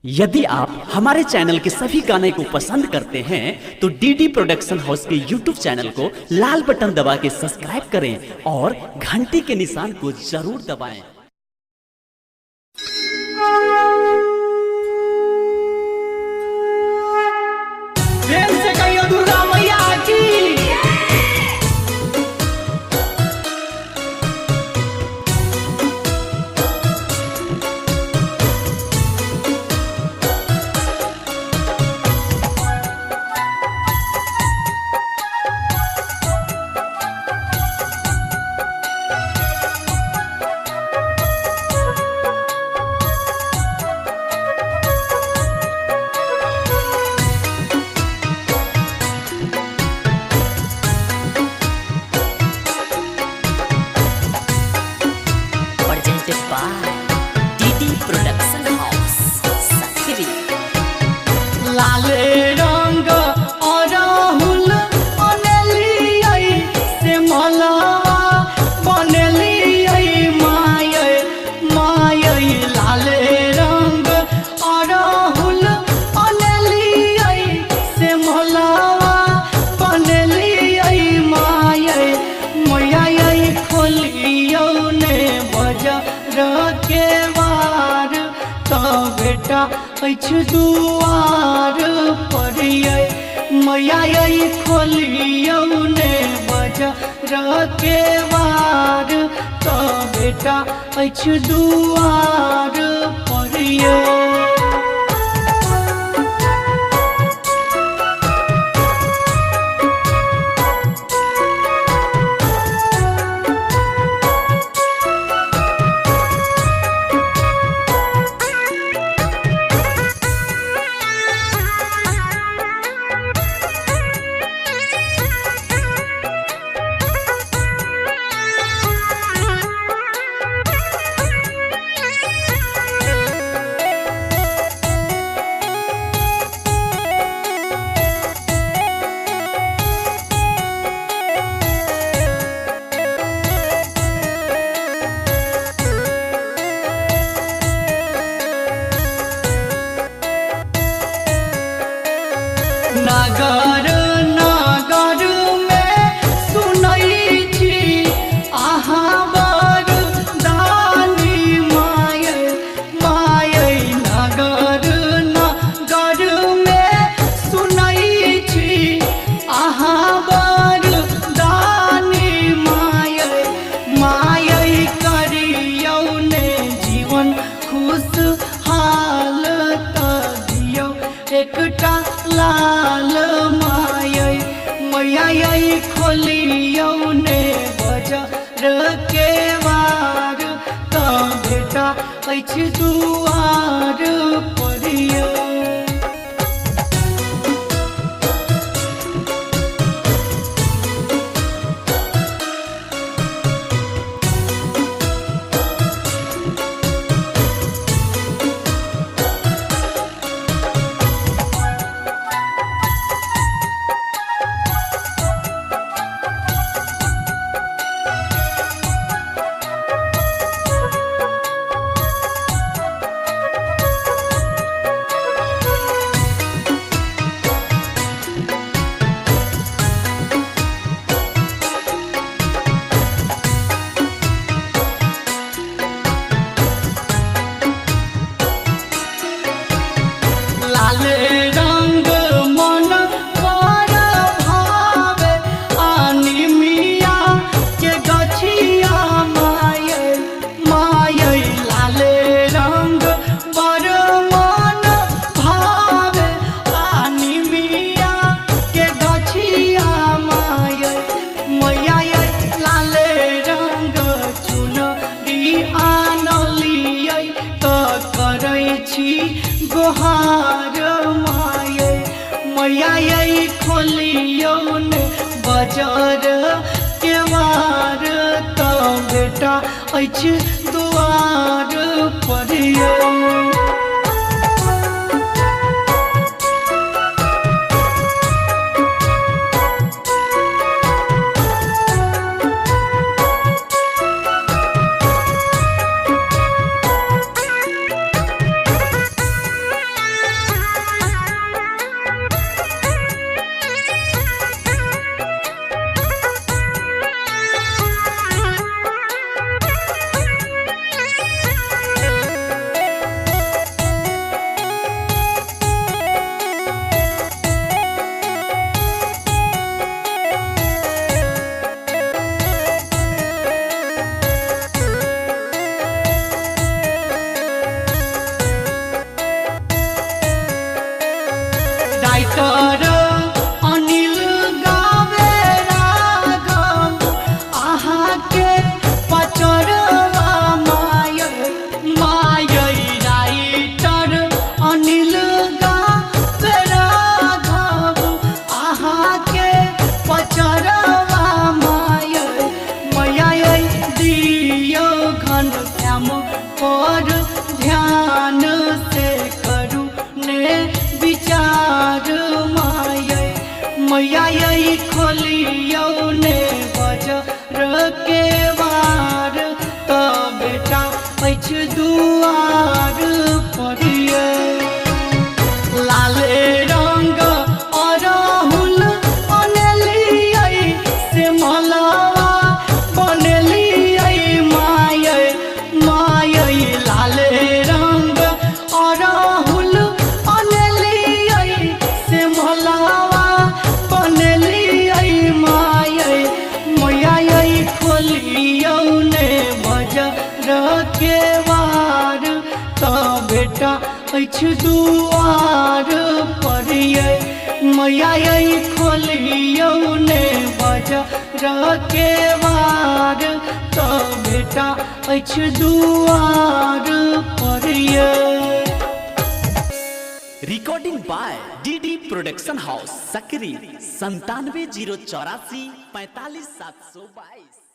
यदि आप हमारे चैनल के सभी गाने को पसंद करते हैं तो डीडी प्रोडक्शन हाउस के यूट्यूब चैनल को लाल बटन दबा के सब्सक्राइब करें और घंटी के निशान को जरूर दबाएं। प्रेम से कहियो दुर्गा मैया की। Presented by DD Production House, Sakri. लाल रंग अरहुल अनेलियै से मलवा बनेलियै मायै मायै। लाल रंग अरहुल अनेलियै से मलवा बनेलियै मायै मैया। खोलियौ ने बजर के वार त बेटा अछि दुआर परियै मैया। खोलियौ ने बजर के वार त बेटा अछि दुआर परियै। नगर नगर में सुनै छी अहाँ वरदानी माय माय। नगर नगर में सुनै छी अहाँ वरदानी माय माय। करियौ ने जीवन खुशहाल त दियौ एकटा लाल मायै मैया। खोलियौ ने बजर के वार त बेटा अछि दुआर परियै। लाल रंग मन पर भावे आनी मिया के गछिया माय माय। लाल रंग पर मन भावे आनी मिया के गछिया माय मैया। लाल रंग चुनरी आनलियै त करै छी गोहार माय मैया। खोलियौ ने बजर के वार त बेटा अछि दुआर परियै। अछि दुआर पर यै मैया यै खोलियौ ने बजर के वार तो बेटा अछि दुआर पर यै। Recording by DD production house, Sakri, 97 0 84 45 722।